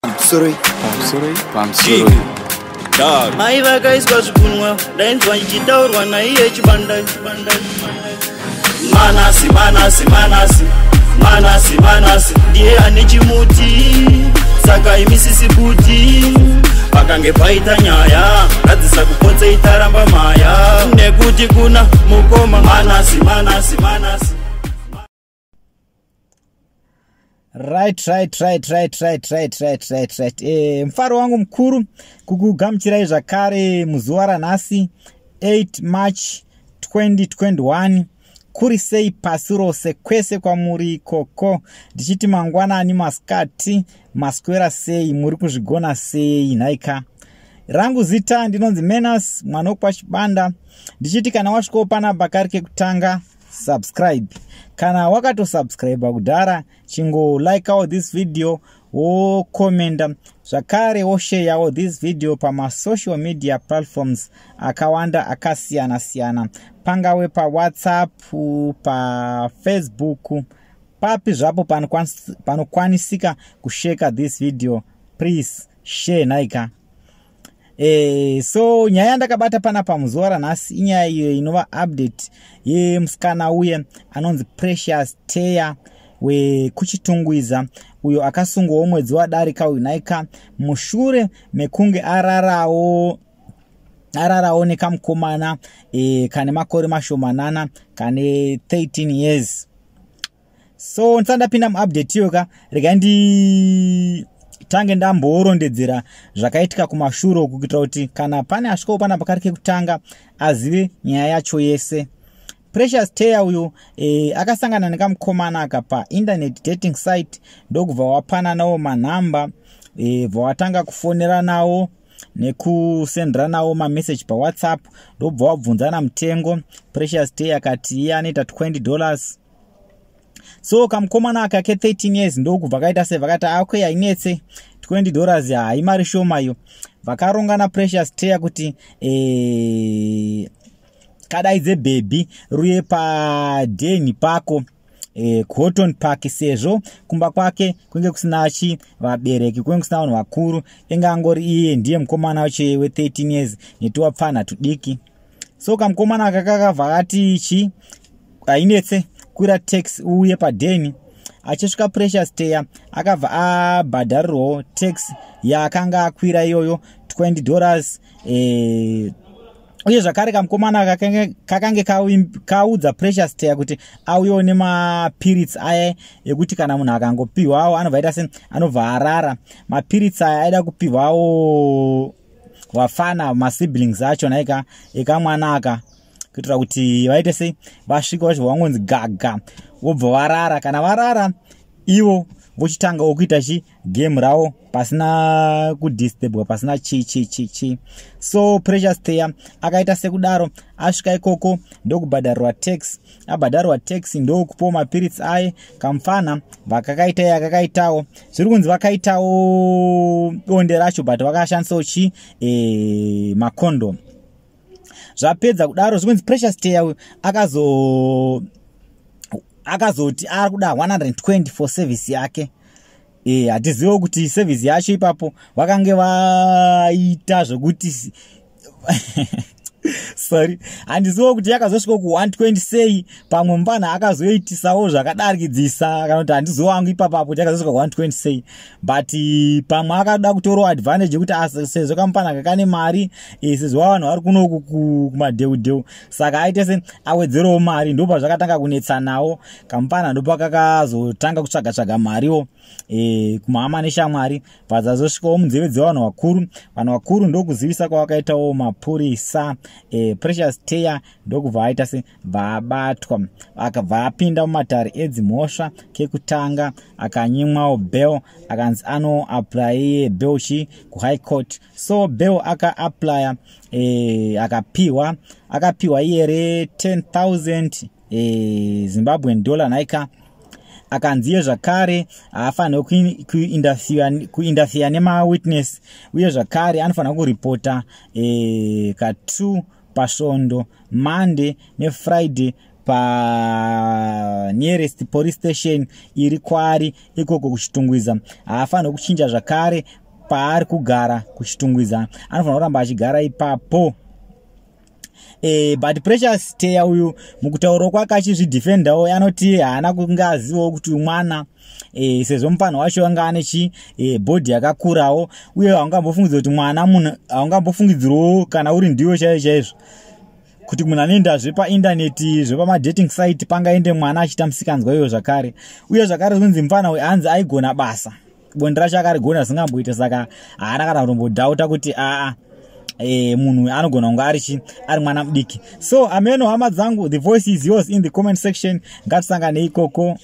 Pamusoroi. Pamusoroi. Pamusoroi. Dog. Mai vakaiswa zvigunwe, ndainzwa ichitaurwa naiye Chibanda. Manasi, Manasi, Manasi, Manasi, Manasi ndiye ane chimuti, saka imisisi kuti pakange paita nyaya radzisa kupotse itaramba maya nekuti kuna mukoma Manasi, Manasi, Manasi. Right, right, right, right, right, right, right, right, right. Mufaro wangu mukuru kukugamuchirai zvakare muzuva ranhasi 8 March 2021. Kuri sei pasi rose kwese kwamuri ikoko? Ndichiti mangwanani, masikati, maswera sei, muri kuzvigona sei nhaika? Rangu zita ndinonzi Menas mwana wekwaChibanda. Ndichiti kana wasvikawo panapa kari kekutanga, subscribe. Kana wakatosubscribe kudhara, chingolikeawo this video, wokomenda zvakare, wosharewo this video pamasocial media platforms akawanda akasiyana siyana, pangawe paWhatsApp, paFacebook, papi zvapo panokwanisika kusheka this video, please share nhaika. So nyaya yandakabata panapa muzuva ranhasi inyaya iyo inova update yemusikana uye anonzi Precious Teya wekuChitungwiza, uyo akasungwawo mwedzi wadarika uyu nhaika, mushure mekunge ararawo nekamukomana kane makore mashomanana, kane 13 years. So ndisati ndapinda muupdate iyo ka, regai nditange ndamborondedzera zvakaitika kumashure uku, kuitira kuti kana pane asvikawo panapa kari kekutanga azive nyaya yacho yese. Precious Teya uyu akasangana nekamukomana aka painternet dating site, ndokubva wapananawo manhamba, bva watanga kufonera nawo nekusendera nawo mameseji paWhatsApp, ndobva wabvunzana mutengo. Precious Teya akati iye anoita $20. So kamukomana aka ke13 years ndokubva kaita se vakati, "Okay, hainetse, $20 hai mari shoma iyo." Vakarongana Precious Teya kuti kadaidze bhebhi ruye padheni pako kuHoughton Park, sezvo kumba kwake kunge kusina chi vabereki, kunge kusina vanhu vakuru, inge angori iye ndiye mukomana wacho we13 years netiwapfana tudiki. So kamukomana aka kakabva kati chi hainetse, kwira taxi uye padheni. Achisvika, Precious Teya akabva abhadharirwawo taxi yaakanga akwira iyoyo, $20. Uye zvakare kamukomana kakange kaudza Precious Teya kuti auyewo nemapiritsi aya ekuti kana munhu akangopiwawo anobva aita se anobva arara. Mapiritsi aya aida kupiwawo vafana, masiblings acho naika ekamwana aka, kuitira kuti vaite sei, vasvika vachibva vangonzi gaga, vobva varara. Kana varara, ivo vochitangawo kuita chi game ravo pasina kudisturbwa, pasina chi chi chi chi. So Precious Teya akaita sekudaro. Asvika ikoko ndokubhadharirwa taxi. Abhadharirwa taxi, ndokupiwa mapiritsi aye. Kamufana vakakaita iye akakaitawo, zviri kunzi vakaitawo bonde racho, but vakashandisawo chi macondom. Zvapedza kudaro, zviri kunzi Precious Teya uyu akazoti ari kuda 120 for service yake. Hatizivo kuti service yacho ipapo vakange vaita zvokuti, sorry, handizivo kuti yakazosvika ku120 sei. Pamwe mupana akazoitisawo zvakadarikidzisa, kana kuti handizivo wangu ipapapo kuti yakazosvika ku120 sei, but pamwe akada kutorawo advantage yekuti sezvo kamupana kakane mari, sezvo vanhu vari kunoku kumadheudheu, saka aite se awedzerewo mari. Ndopa zvakatanga kunetsanawo. Kamupana ndopakakazotanga kutsvaga tsvaga mariwo kumahama neshamwari, bvadzazosvikawo munzeve dzevanhu vakuru. Vanhu vakuru ndokuzivisa kwavakaitawo mapurisa. Precious Teya ndokubva aita se bva abatwa, akabva apinda mumatare edzimhosva kekutanga, akanyimwawo bail, akanzi anoapply bail chi kuHigh Court. So bail akaapplya, akapiwa iye re10 000 Zimbabwean dollar nhaika. Akanzi iye zvakare haafaniri kuinterfere nemawitness, uye zvakare anofanira kuripota ka2 pasvondo, Monday neFriday. Pa nearest police station iri kwaari ikoko kuChitungwiza. Haafaniri kuchinja zvakare paari kugara kuChitungwiza, anofanira kuramba achigara ipapo. But Precious Teya uyu, mukutaurawo kwake achizvidefendawo, anoti haana kunge azivawo kuti mwana, sezvo mupanho wacho anga ane chi body yakakurawo, uye haungambofungidzira kuti mwana munhu, haungambofungidzirawo kana uri ndiwo chaizvo chaizvo kuti munhu anoenda zvepaindaneti, zvepamadating site, pangaende mwana achiita musikanzwa iyoyo zvakare. Uye zvakare zvinonzi mufana uyu hanzi aigona basa, bonde racho akarigona zvingamboita, saka haana kana kutombodhauta kuti aa, munhu anogona kunge ari chi ari mwana mudiki. So ameno, hama dzangu, the voice is yours in the comment section. Ngatisangane ikoko.